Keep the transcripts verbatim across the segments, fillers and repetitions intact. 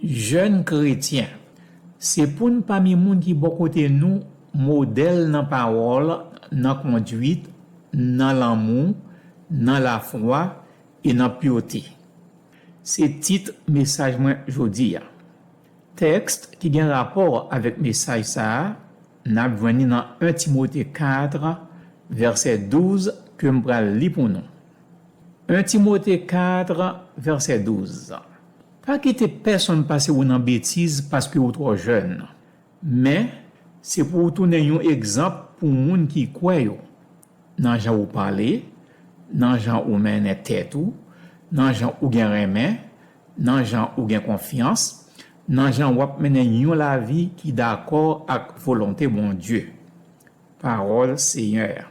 Jèn kretyen, se pou n pami moun ki bò kote nou modèl nan pawòl, nan konduit, nan lanmou, nan lafwa e nan pyote. Se tit mesaj mwen jodi a. Tèks ki gen rapò avèk mesaj sa a, n ap jwenn li nan en Timote kat, vèsè douz, ke m pral li pou nou. En Timote kat, vèsè douz. Pa kite pèsonn pase w nan betiz paske w twò jèn. Men, se pou w tounen yon egzanp pou moun ki kwè yo, nan jan ou pale, nan jan ou mennen tèt ou, nan jan ou gen renmen, nan jan ou gen konfyans, nan jan w ap mennen yon lavi ki dakò ak volonte Bondye. Pawòl Senyè a.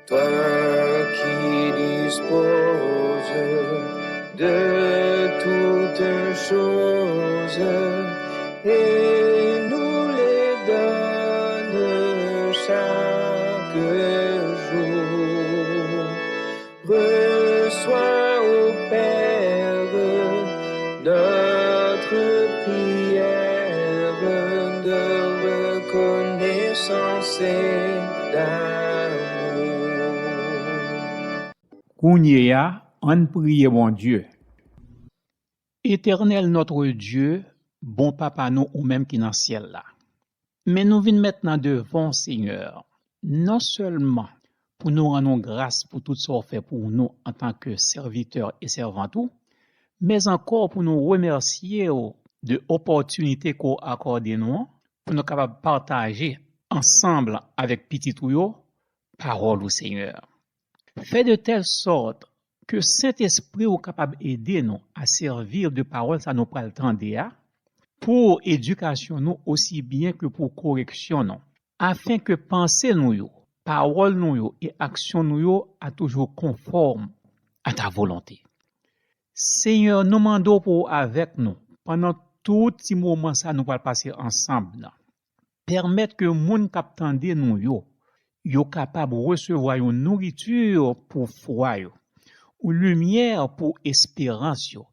Toi qui disposes de toutes choses et nous les donnes chaque jour. Reçois, ô Père, notre prière de reconnaissance et d'amour. Kounye a, ann priye Bondye. Etènèl notre Dieu, bon Papa nou, ou menm ki nan syèl la. Men nou vin mentnan devan w, Senyè, non sèlman pou nou rann ou gras pou tout sa w fè pou nou antanke sèvitè e sèvant ou, men ankò pou nou remèsye w de opòtinite ke w akòde nou an, pou nou kapab pataje ansanm avèk pitit ou yo pawòl ou, Senyè. Fè de tèl sòt ke Sentespri w kapab ede nou a sèvi de pawòl sa nou pral tande a, pou edikasyon nou osi byen ke pou koreksyon nou, afen ke panse nou yo, pawòl nou yo e aksyon nou yo a toujou konfòm a ta volonte. Senyè, nou mande w pou w avèk nou pandan tout ti moman sa nou pral pase ansanm nan. Pèmèt ke moun k ap tande nou yo, yo kapab resevwa yon nouriti pou fwa yo, yon limyè pou esperans yo,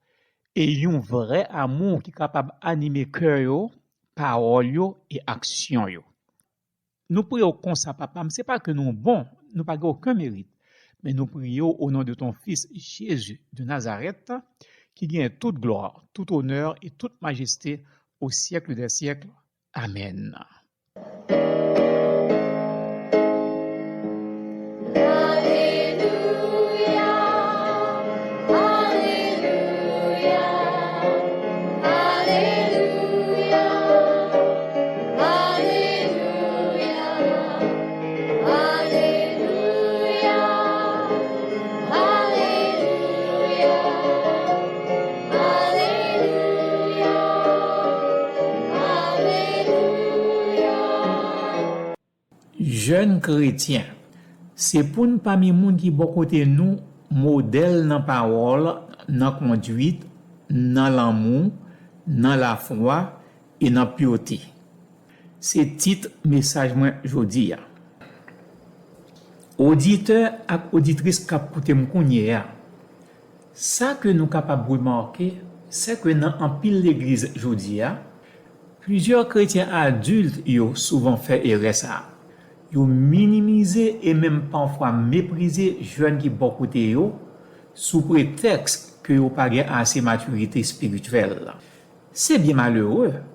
e yon vrè amou ki kapab anime kè yo, pawòl yo e aksyon yo. Nou priye w konsa, Papa m, se pa ke nou bon, nou pa gen okenn merit, men nou priye w o non de ton Fis Jezi de Nazarèt, ki genyen tout glwa, tout onè e tout majeste au siècle des siècles. Amèn. Alelouya, alelouya, alelouya. Jèn kretyen, se pou n pami moun ki bò kote nou modèl nan pawòl, nan konduit, nan lanmou, nan lafwa e nan pyote. Se tit mesaj mwen jodi a. Oditè ak oditris k ap koute m kounye a, sa ke nou kapab remake, se ke nan anpil legliz jodi a, plizyè kretyen adilt yo souvan fè erè sa a. Yo minimize e menm pafwa meprize jèn ki bò kote yo, sou pretèks ke yo pa gen ase matirite espirityèl. Se byen malere,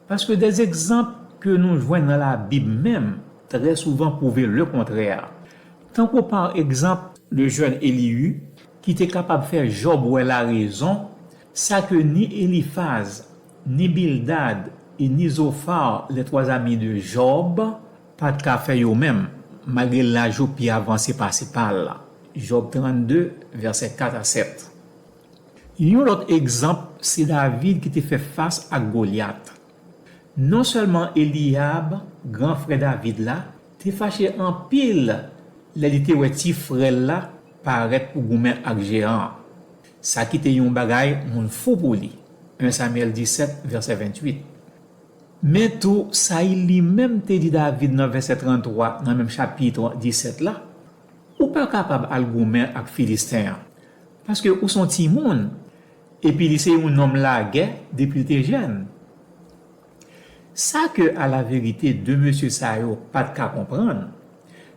paske dè egzanp ke nou jwenn nan Labib menm trè souvan pwouve lekontrè. Tankou pa egzanp, le jèn Eliyu, ki te kapab fè Jòb wè larezon, sa ke ni Elifaz, ni Bildad e ni Zofar, les trois amis de Job, pa t ka fè yo menm, malgre laj yo pi avanse pase pa l. Jòb trannde, vèsè kat a sèt. Yon lòt egzanp, se David ki te fè fas ak Golyat. Non sèlman Eliyab, gran frè David la, te fache anpil lè li te wè ti frè l la parèt pou goumen ak jeyan an. Sa ki te yon bagay moun fou pou li. En Samyèl disèt, vèsè venntuit. Men tou, sa li menm te di David nan vèsè tranntwa nan menm chapit disèt la, ou pa kapab al goumen ak Filisten an, paske ou se yon timoun, epi li se yon nonm lagè depi l te jèn. Sa ke alaverite de mesye sa yo pa t ka konprann,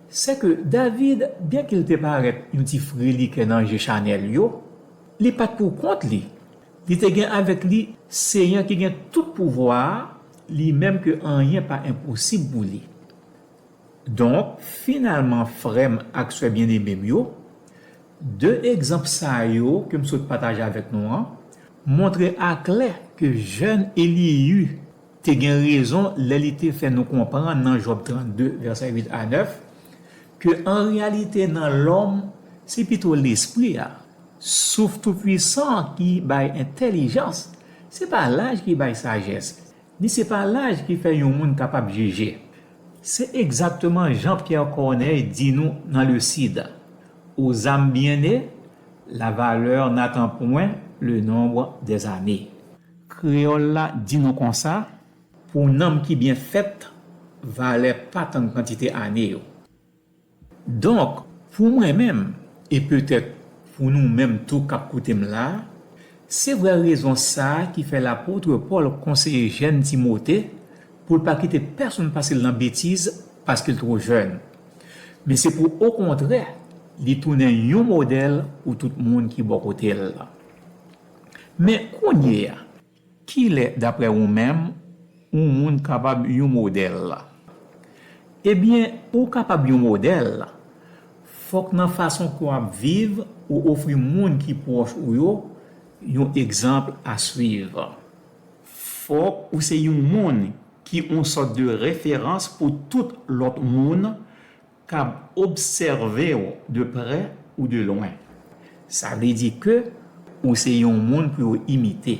se ke David, byenke l te parèt yon ti frelikè nan je chanèl yo, li pa t pou kont li. Li te gen avèk li Seyè ki gen tout pouvwa a, li menm ke anyen pa enposib pou li. Donk, finalman, frè m ak sè byenneme m yo, de egzanp sa yo ke m sot pataje avèk nou an, montre aklè ke jèn Eliyu te gen rezon lè li te fè nou konprann nan Jòb trannde, vèsè uit a nèf, ke an reyalite nan lòm, se pito Lespri a, souf toupwisan ki bay entèlijans, se pa laj ki bay sajès, ni se pa laj ki fè yon moun kapab jije. Se egzakteman jan Pierre Corneille di nou nan Le Cid, aux âmes bien nées, la valeur n'attend point le nombre des années. Kreyòl la di nou konsa, pou nanm ki byen fèt, valè pa tann kantite ane yo. Donk, pou mwen menm, e petèt pou nou menm tou k ap koute m la, se vrè rezon sa a ki fè lapot Pòl konseye jèn Timote pou l pa kite pèsonn pase l nan betiz paske l twò jèn. Men se pou okontrè, li tounen yon modèl pou tout moun ki bò kote l. Men kounye a, kilè, daprè ou menm, yon moun kapab yon modèl? Ebyen, pou w kapab yon modèl, fòk nan fason ke w ap viv, ou ofri moun ki pwòch ou yo yon egzanp a swiv. Fòk ou se yon moun ki yon sòt de referans pou tout lòt moun k ap obsève w de prè ou de lwen. Sa vle di ke ou se yon moun pou yo imite.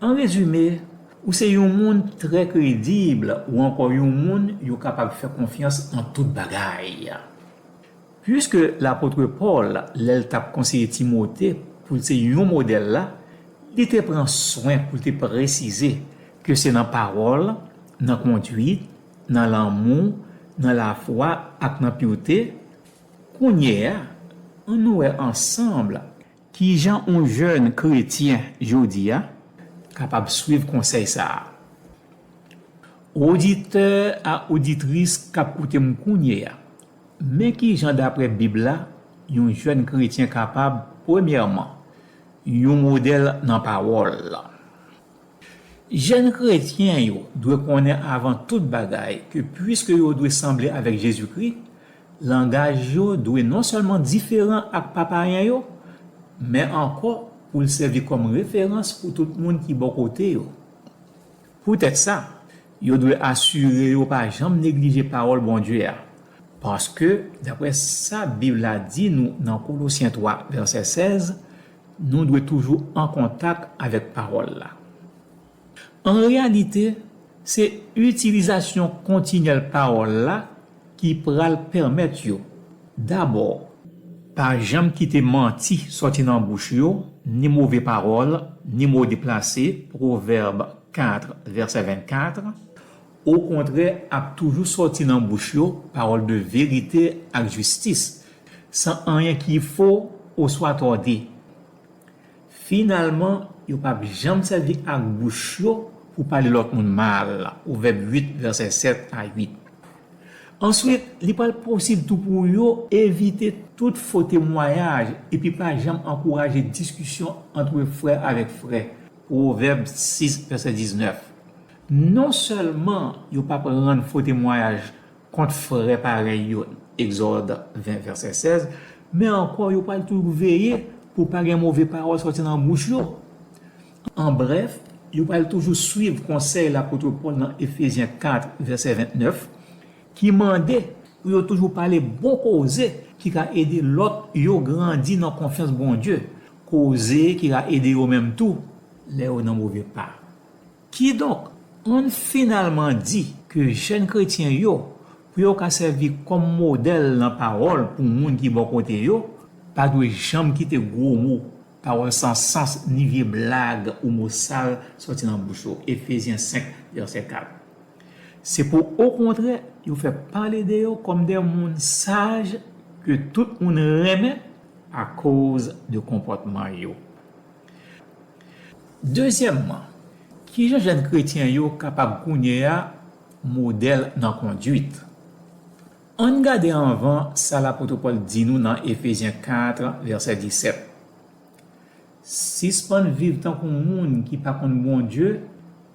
An rezime, ou se yon moun trè kredib ou ankò yon moun yo kapab fè konfyans nan tout bagay. Piske lapot Pòl, lè l t ap konseye Timote pou l se yon modèl la, li te pran swen pou l te presize ke se nan pawòl, nan konduit, nan lanmou, nan lafwa ak nan pite. Kounye a, ann nou wè ansanm kijan yon jèn kretyen jodi a kapab swiv konsèy sa a. Oditè ak oditris k ap koute m kounye a, men kijan, daprè Bib la, yon jèn kretyen kapab, premyèman, yon modèl nan pawòl. Jèn kretyen yo dwe konnen avan tout bagay ke piske yo dwe sanble avèk Jezikri, langaj yo dwe non sèlman diferan ak pa payen yo, men ankò pou l sèvi kòm referans pou tout moun ki bò kote yo. Poutèt sa, yo dwe asire yo pa janm neglije pawòl Bondye a, paske, daprè sa Bib la di nou nan Kolosyen twa, vèsè sèz, nou dwe toujou an kontak avèk pawòl la. An reyalite, se itilizasyon kontinyèl pawòl la ki pral pèmèt yo, dabò, pa janm kite manti sòti nan bouch yo, ni move pawòl, ni mo deplase, Pwovèb kat, vèsè vennkat, okontrè, ap toujou sòti nan bouch yo pawòl de verite ak jistis, san anyen ki fo oswa tòde. Finalman, yo p ap janm sèvi ak bouch yo pou pale lòt moun mal, Pwovèb uit, vèsè sèt a uit. Answit, li pral posib tou pou yo evite tout fo temwayaj epi pa janm ankouraje diskisyon ant frè avèk frè, Pwovèb sis, vèsè diznèf. Non sèlman yo p ap rann fo temwayaj kont frè parèy yo, Egzòd ven, vèsè sèz, men ankò yo pral toujou veye pou pa gen move pawòl sòti nan bouch yo. An brèf, yo pral toujou swiv konsèy lapot Pòl nan Efezyen kat, vèsè vennèf, ki mande pou yo toujou pale bon koze ki ka ede lòt yo grandi nan konfyans Bondye, koze ki ka ede yo menm tou lè yo nan move pa. Kidonk, ann finalman di ke jèn kretyen yo, pou yo ka sèvi kòm modèl nan pawòl pou moun ki bò kote yo, pa dwe janm kite gwo mo, pawòl san sans, ni vye blag ou mo sal sòti nan bouch yo. Efezyen senk, vèsè kat. Se pou, okontrè, yo fè pale de yo kòm de moun saj ke tout moun renmen akoz de konpòtman yo. Dezyèmman, kijan jèn kretyen yo kapab kounye a modèl nan konduit? Ann gade anvan sa lapot Pòl di nou nan Efezyen kat, vèsè disèt. Sispann viv tankou moun ki pa konn Bondye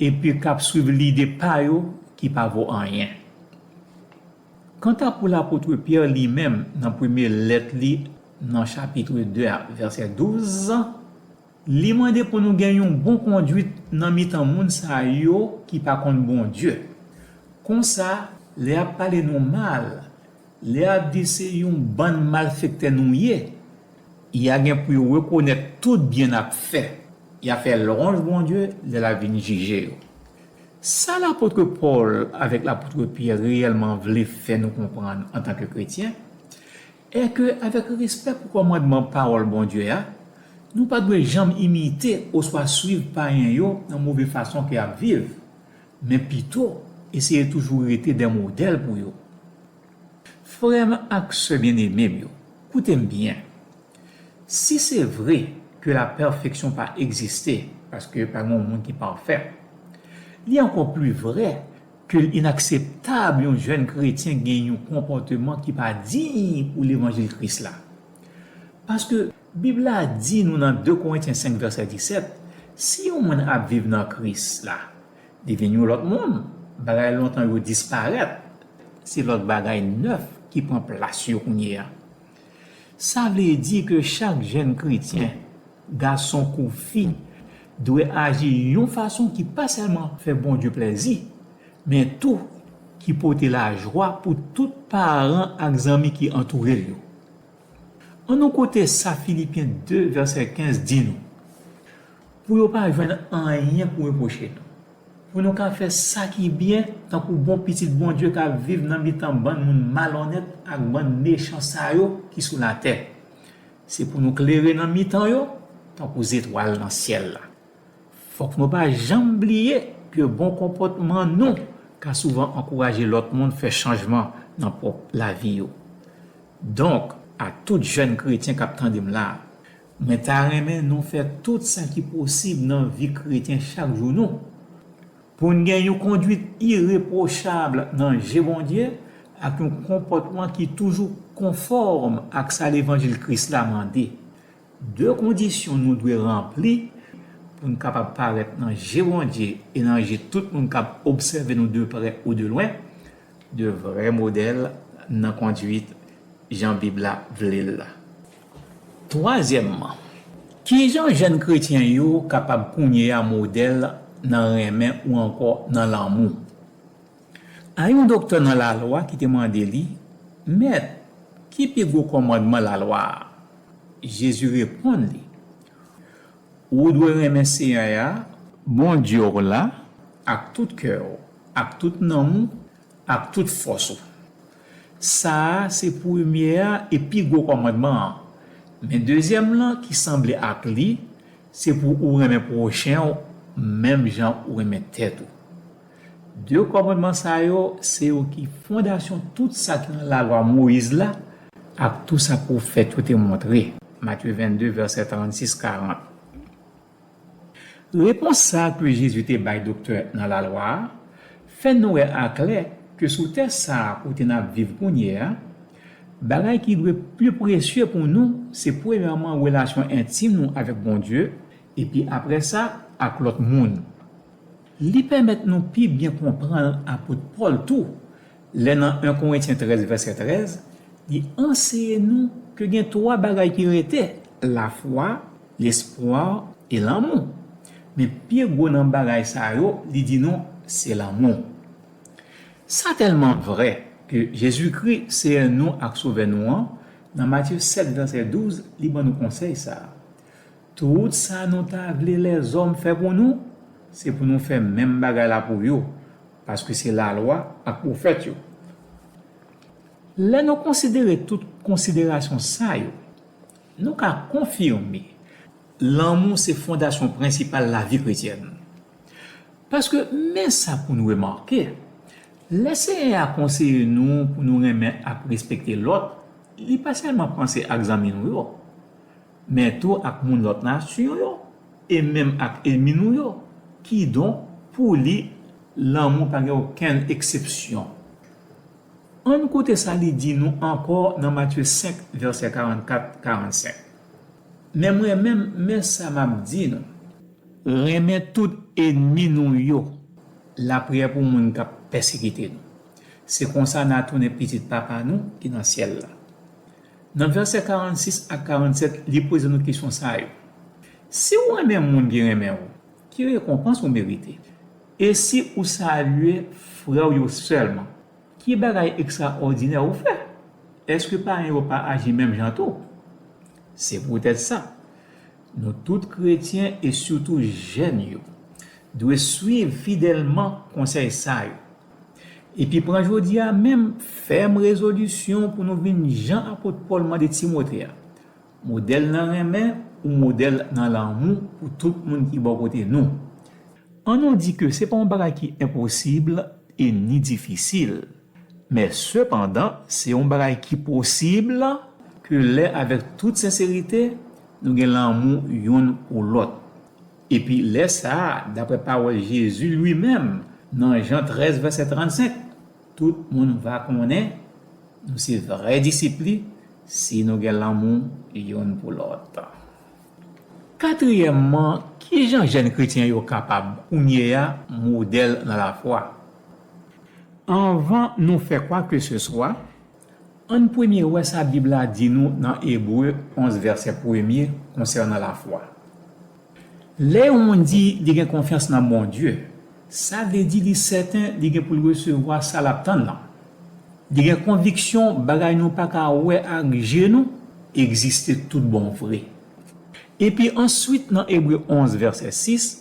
epi k ap swiv lide pa yo ki pa vo anyen. Kanta pou lapot Pyè li menm, nan premye lèt li, nan chapit de a, vèsè douz, li mande pou nou gen yon bon konduit nan mitan moun sa yo ki pa konn Bondye. Konsa, lè y ap pale nou mal, lè y ap di se yon bann malfektè nou ye, y a gen pou yo rekonèt tout byen n ap fè. Y a fè lwanj Bondye lè l a vin jije yo. Sa lapot Pòl avèk lapot Pyè reyèlman vle fè nou konprann antanke kretyen, e ke avèk respè pou kòmandman pawòl Bondye a, nou pa dwe janm imite oswa swiv payen yo nan move fason ke y ap viv, men pito eseye toujou rete de modèl pou yo. Frè m ak sè byeneme m yo, koute m byen. Si se vre ke lapèfeksyon pa egziste, paske pa gen yon moun ki pafè, li ankò pli vre ke l inakseptab yon jèn kretyen gen yon konpòteman ki pa diy pou levanjil Kris la. Paske Bib la di nou nan de Korentyen senk vèsè disèt, si yon moun ap viv nan Kris la, li vin yon lòt moun, bagay lontan yo disparèt, se lòt bagay nèf ki pran plas yo kounye a. Sa vle di ke chak jèn kretyen, gason kou fi, dwe aji yon fason ki pa sèlman fè Bondye plèzi, men tou ki pote lajwa pou tout paran ak zanmi ki antoure l yo. Ann nou koute sa Filipyen de vèsè kenz di nou, pou yo pa jwenn anyen pou repwoche nou, pou nou ka fè sa ki byen tankou bon pitit Bondye k ap viv nan mitan bann moun malonèt ak bann mechan sa yo ki sou latè. Se pou nou klere nan mitan yo tankou zetwal nan syèl la. Fòk nou pa janm bliye ke bon konpòtman nou ka souvan ankouraje lòt moun fè chanjman nan pwòp lavi yo. Donk, a tout jèn kretyen k ap tande m la, mwen ta renmen nou fè tout sa ki posib nan vi kretyen chak jou nou, pou n gen yon konduit irepwochab nan je Bondye ak yon konpòtman ki toujou konfòm ak sa levanjil Kris la mande. De kondisyon nou dwe ranpli pou n kapab parèt nan je Bondye e nan je tout moun k ap obsève nou de prè ou de lwen, de vrè modèl nan konduit jan Bib la vle l la. Twazyèmman, kijan jèn kretyen yo kapab kounye a modèl nan renmen ou ankò nan lanmou? A yon doktè nan lalwa ki te mande li, Mèt, ki pi gwo kòmandman lalwa a? Jezi reponn li, Ou dwe renmen Seyè a, Bondye w la, ak tout kè w, ak tout nanm ou, ak tout fòs ou. Sa a se premye a e pi gwo kòmandman an. Men dezyèm lan ki sanble ak li, se pou ou renmen pwochen w menm jan ou renmen tèt ou. De kòmandman sa yo, se yo ki fondasyon tout sa ki nan lalwa Moyiz la ak tou sa pwofèt yo te montre. Matye vennde, vèsè trannsis, karant. Repons sa a ke Jezi te bay doktè nan lalwa a fè n wè aklè ke sou tè sa a kote n ap viv kounye a, bagay ki dwe pi presye pou nou se premyèman relasyon entim nou avèk Bondye, epi apre sa, ak lòt moun. Li pèmèt nou pi byen konprann apot Pòl tou, lè nan en Korentyen trèz, vèsè trèz, li anseye nou ke gen twa bagay ki rete, lafwa, lespwa e lanmou. Men pi gwo nan bagay sa yo, li di nou, se lanmou. Sa tèlman vrè ke Jezikri, Seyè nou ak Sovè nou an, nan Matye sèt, vèsè douz, li ban nou konsèy sa a. Tout sa nou ta vle lèzòm fè pou nou, se pou nou fè menm bagay la pou yo, paske se lalwa ak pwofèt yo. Lè nou konsidere tout konsiderasyon sa yo, nou ka konfime Lanmou se fondasyon prensipal lavi kretyèn. Paske men sa pou n remake, lè Seyè a konseye nou pou nou renmen ak respekte lòt, li pa sèlman panse ak zanmi nou yo, men tou ak moun lòt nasyon yo, e menm ak ènmi nou yo. Kidonk, pou li, lanmou pa gen okenn eksepsyon. Ann koute sa li di nou ankò nan Matye senk, vèsè karannkat, karannsenk. Men mwen menm, men sa m ap di nou. Renmen tout ènmi nou yo. Lapriyè pou moun k ap pèsekite nou. Se konsa n a tounen pitit Papa nou ki nan syèl la. Nan vèsè karannsis ak karannsèt, li poze nou kesyon sa yo. Si w renmen moun ki renmen w, ki rekonpans ou merite? E si ou salye frè w yo sèlman, ki bagay ekstraòdinè ou fè? Èske payen yo pa aji menm jan tou? Se poutèt sa, nou tout kretyen, e sitou jèn yo, dwe swiv fidèlman konsèy sa yo. Epi pran jodi a menm fèm rezolisyon pou nou vin jan apot Pòl mande Timote a, modèl nan renmen ou modèl nan lanmou pou tout moun ki bò kote nou. Ann nou di ke se pa yon bagay ki enposib e ni difisil, men sepandan, se yon bagay ki posib ke lè, avèk tout senserite, nou gen lanmou youn pou lòt. Epi lè sa a, daprè pawòl Jezi li menm, nan Jan trèz, vèsè trannsenk, tout moun va konnen nou se vrè disip li si nou gen lanmou youn pou lòt. Katriyèmman, ki jan jèn kretyen yo kapab, kounye a, modèl nan lafwa? Anvan nou fè kwakeseswa, ann premye wè sa Bib la di nou nan Ebre onz, vèsè premye, konsènan lafwa. Lè yon moun di li gen konfyans nan Bondye, sa vle di li sèten li gen pou l resevwa sa l ap tann lan. Li gen konviksyon bagay nou pa ka wè ak je nou egziste tout bon vre. Epi answit, nan Ebre onz, vèsè sis,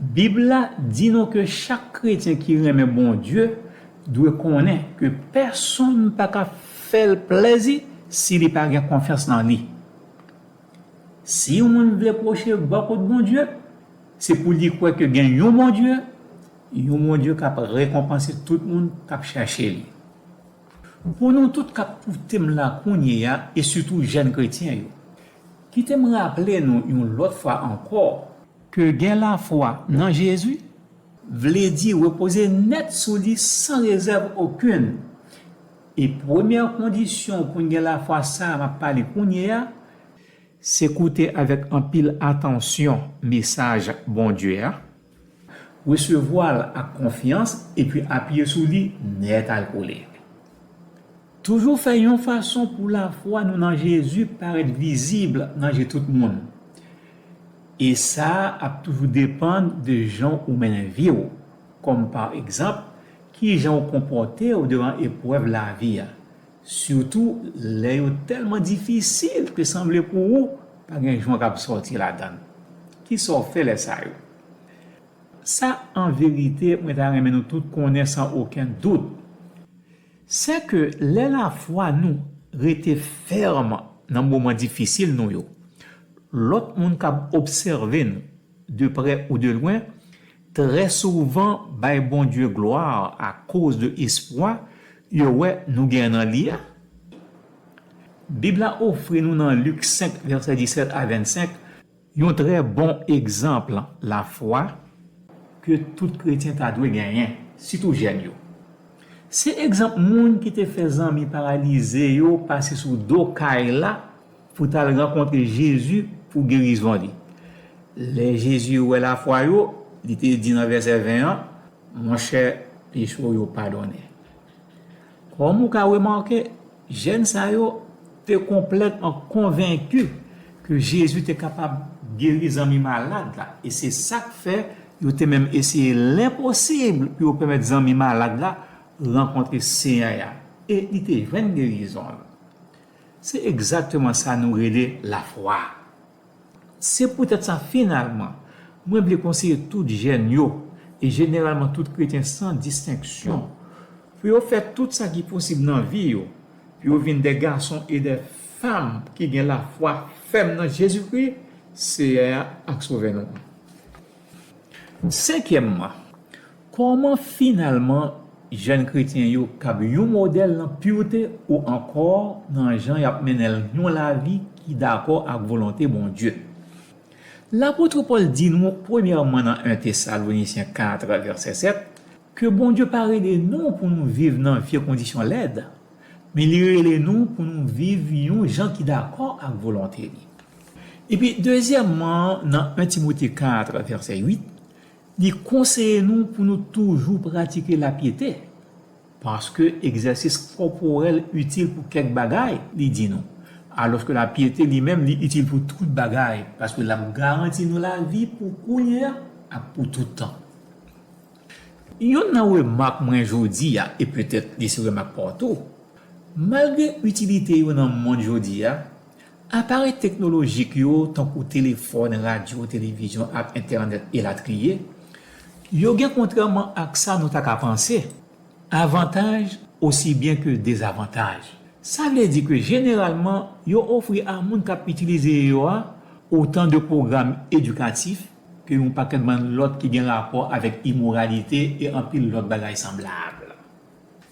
Bib la di nou ke chak kretyen ki renmen Bondye dwe konnen ke pèsonn pa ka fè l plèzi si li pa gen konfyans nan li. Si yon moun vle pwoche bò kot Bondye, se pou li kwè ke gen yon Bondye, yon Bondye k ap rekonpanse tout moun k ap chèche li. Pou nou tout k ap koute m la kounye a, e sitou jèn kretyen yo, kite m raple nou yon lòt fwa ankò ke gen lafwa nan Jezi vle di repoze nèt sou li san rezèv okenn. E premyè kondisyon pou n gen lafwa sa a m ap pale kounye a, se koute avèk anpil atansyon mesaj Bondye a, resevwa l ak konfyans, epi apiye sou li nètalkole. Toujou fè yon fason pou lafwa nou nan Jezi parèt vizib nan je tout moun. E sa a ap toujou depann de jan ou mennen vi w, kòm pa egzanp, ki jan ou konpòte w devan eprèv lavi a, sitou lè yo tèlman difisil ke sanble pou ou pa gen jan w kab sòti ladan l. Kisa w fè lè sa yo? Sa, an verite, mwen ta renmen nou tout konnen san okenn dout, se ke lè lafwa nou rete fèm nan moman difisil nou yo, lòt moun k ap obsève nou, de prè ou de lwen, trè souvan bay Bondye glwa akoz de espwa yo wè nou gen nan li a. Bib la ofri nou nan Lik senk, vèsè disèt a vennsenk, yon trè bon egzanp lafwa ke tout kretyen ta dwe genyen, sitou jèn yo. Se egzanp moun ki te fè zanmi paralize yo pase sou do kay la pou t al rankontre Jezi pou gerizon li. Lè Jezi wè lafwa yo, li te di nan vèsè ven an, monchè, peche w yo padonnen. Kòm ou ka remake, jèn sa yo te konplètman konvenki ke Jezi te kapab geri zanmi malad la, e se sa k fè yo te menm eseye lenposib pou yo pèmèt zanmi malad la rankontre Seyè a, e li te jwenn gerizon l. Se egzakteman sa nou rele lafwa. Se poutèt sa, finalman, mwen vle konseye tout jèn yo, e jeneralman tout kretyen san distenksyon, pou yo fè tout sa ki posib nan vi yo, pou yo vin de gason e de fanm ki gen lafwa fèm nan Jezikri, Seyè a ak Sovè nou an. Senkyèmman, kòman finalman jèn kretyen yo kab yon modèl nan purte ou ankò nan jan y ap mennen yon lavi ki dakò ak volonte Bondye? Lapot Pòl di nou, premyèman, nan en Tesalonisyen kat, vèsè sèt, ke Bondye pa rele nou pou nou viv nan vye kondisyon lèd, men li rele nou pou nou viv yon jan ki dakò ak volonte li. Epi, dezyèmman, nan en Timote kat, vèsè uit, li konseye nou pou nou toujou pratike lapyete, paske egzèsis kòporèl itil pou kèk bagay, li di nou, alòske lapyete li menm, li itil pou tout bagay, paske l ap garanti nou lavi pou kounye a ak pou tout tan. Youn nan remak mwen jodi a, e petèt li se remak pa w tou, malgre itilite yo nan mond jodi a, aparèy teknolojik yo, tankou telefòn, radyo, televizyon ak entènèt elatriye, yo gen, kontrèman ak sa nou ta ka panse, avantaj osi byen ke dezavantaj. Sa vle di ke jeneralman, yo ofri a moun k ap itilize yo a otan de pwogram edikatif ke yon pakèt bann lòt ki gen rapò avèk imoralite e anpil lòt bagay sanblab.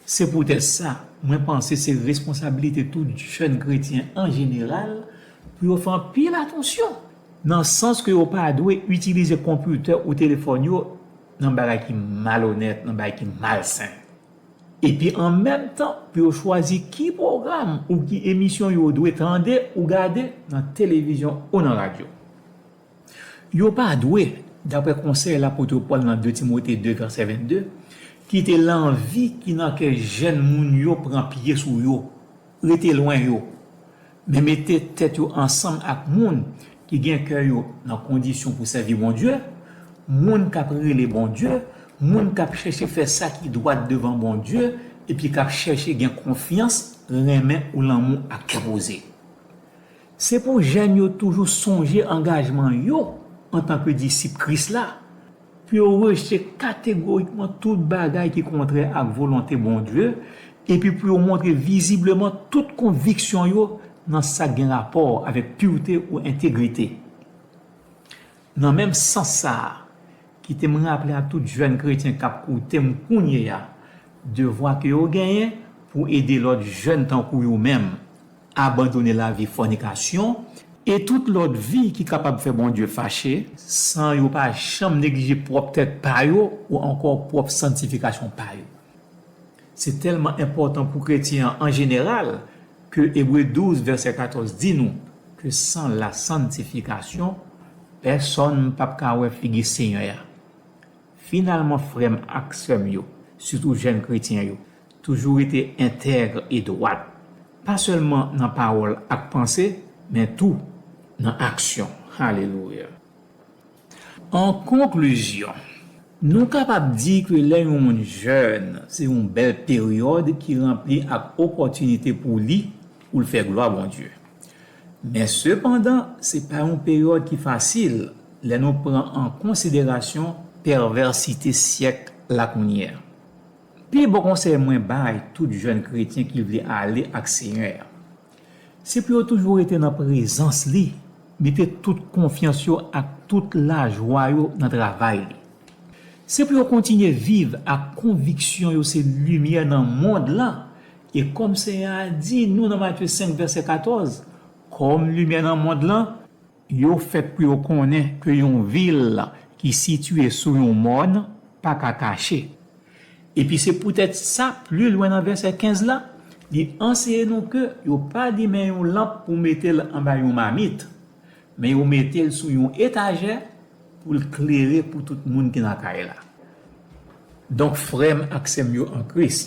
Se poutèt sa, mwen panse se responsabilite tout jèn kretyen an jeneral pou yo fè anpil atansyon, nan sans ke yo pa dwe itilize konpitè ou telefòn yo nan bagay ki malonèt, nan bagay ki malsen. Epi an menm tan, pou yo chwazi ki pwogram ou ki emisyon yo dwe tande ou gade nan televizyon ou nan radyo. Yo pa dwe, daprè konsèy lapot Pòl nan de Timote de, vèsè vennde, kite lanvi ki nan kè jèn moun yo pran pye sou yo, rete lwen yo, men mete tèt yo ansanm ak moun ki gen kè yo nan kondisyon pou sèvi Bondye, moun k ap rele Bondye, moun k ap chèche fè sa ki dwat devan Bondye, epi k ap chèche gen konfyans, renmen ou lanmou ak kè poze. Se pou jèn yo toujou sonje angajman yo antanke disip Kris la, pou yo rejte kategorikman tout bagay ki kontrè ak volonte Bondye, epi pou yo montre vizibleman tout konviksyon yo nan sa k gen rapò avèk purte ou entegrite. Nan menm sans sa a, kite m raple a tout jèn kretyen k ap koute m kounye a, devwa ke yo genyen pou ede lòt jèn tankou yo menm abandone lavi fònikasyon e tout lòt vi ki kapab fè Bondye fache, san yo pa janm neglije pwòp tèt pa yo ou ankò pwòp sanntifikasyon pa yo. Se tèlman enpòtan pou kretyen an an jeneral ke Ebre douz, vèsè katòz di nou ke san la sanntifikasyon, pèsonn p ap ka wè figi Senyè a. Finalman, frè m ak sè m yo, sitou jèn kretyen yo, toujou rete entèg e dwat, pa sèlman nan pawòl ak panse, men tou nan aksyon. Alelouya! An konklizyon, nou kapab di ke lè yon moun jèn, se yon bèl peryòd ki ranpli ak opòtinite pou li, pou l fè glwa Bondye. Men sepandan, se pa yon peryòd ki fasil lè nou pran an konsiderasyon pèvèsite syèk la kounye a. Pi bon konsèy mwen bay tout jèn kretyen ki vle ale ak Senyè a, se pou yo toujou rete nan prezans li, mete tout konfyans yo ak tout lajwa yo nan travay li. Se pou yo kontinye viv ak konviksyon yo se limyè nan mond lan, e kòm Senyè a di nou nan Matye senk, vèsè katòz, kòm limyè nan mond lan, yo fèt pou yo konnen ke yon vil ki sitiye sou yon mòn pa ka kache. Epi se poutèt sa, pli lwen nan vèsè kenz la, li anseye nou ke yo pa limen yon lanp pou mete l anba yon mamit, men yo mete l sou yon etajè pou l klere pou tout moun ki nan kay la. Donk, frè m ak sè m yo an Kris,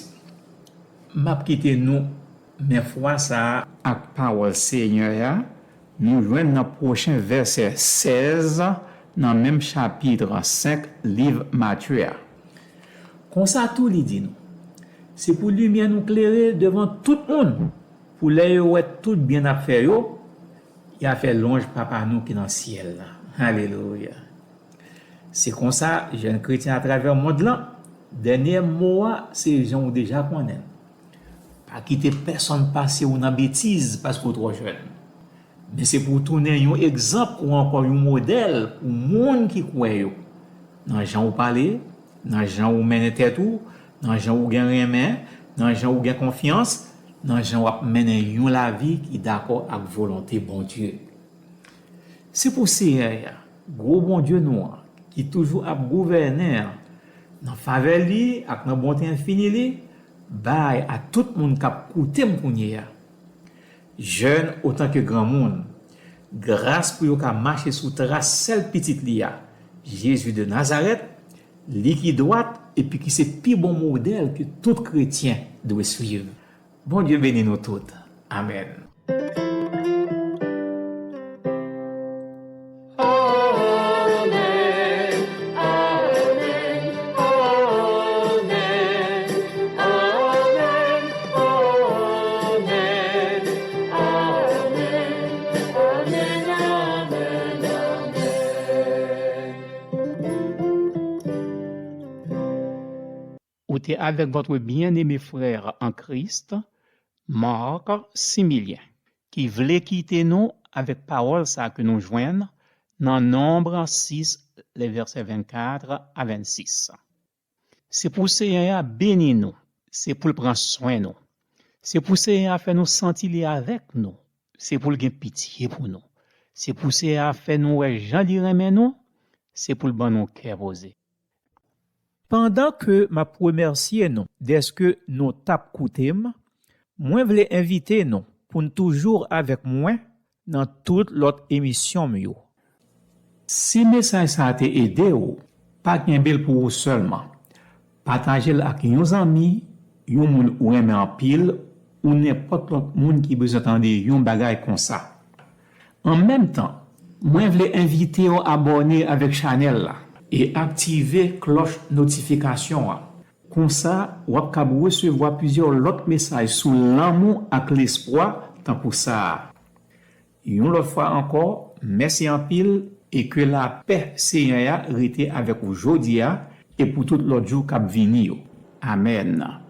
m ap kite nou, men fwa sa a, ak pawòl Senyè a, nou jwenn nan pwochen vèsè sèz nan menm chapit senk liv Matye a. Konsa tou, li di nou, se pou limyè nou klere devan tout moun, pou lè yo wè tout byen n ap fè yo, y a fè lwanj Papa nou ki nan syèl la. Alelouya! Se konsa, jèn kretyen atravè mond lan, dènye mo a, se jan w deja konnen l. Pa kite pèsonn pase w nan betiz paske w twò jèn. men se pou w tounen yon egzanp ou ankò yon modèl pou moun ki kwè yo. Nan jan w pale, nan jan w mennen tèt ou, nan jan w gen renmen, nan jan w gen konfyans, nan jan w ap mennen yon lavi ki dakò ak volonte Bondye. Se pou Seyè a, gwo Bondye nou an, ki toujou ap gouvènen an, nan favè li ak nan bonte enfini li, bay a tout moun k ap koute m kounye a, jèn otan ke granmoun, gras pou yo ka mache sou tras sèl Pitit li a, Jezi de Nazarèt, li ki dwat epi ki se pi bon modèl ke tout kretyen dwe swiv. Bondye beni nou tout. Amèn. Ou te avec votre bien-aimé frère en Christ, Marc Similien, ki vle kite nou avèk pawòl sa ke nou jwenn nan Nonb sis, le vèsè vennkat a vennsis. Se pou Seyè a beni nou, se pou l pran swen nou. Se pou Seyè a fè nou santi li avèk nou, se pou l gen pitye pou nou. Se pou Seyè a fè nou wè jan li renmen nou, se pou l ban nou kè poze. Pandan ke m ap remèsye nou dèske nou t ap koute m, mwen vle envite nou pou n toujou avèk mwen nan tout lòt emisyon m yo. Si mesaj sa a te ede w, pa kenbe l pou ou sèlman. Pataje l ak yon zanmi, yon moun ou renmen anpil, ou nenpòt lòt moun ki bezwen tande yon bagay konsa. An menm tan, mwen vle envite w abòne avèk chanèl la e aktive klòch notifikasyon an. Konsa, w ap kab resevwa plizyè lòt mesaj sou lanmou ak lespwa tankou sa a. Yon lòt fwa ankò, mèsi anpil e ke lapè Seyè a rete avèk ou jodi a e pou tout lòt jou k ap vini yo. Amèn.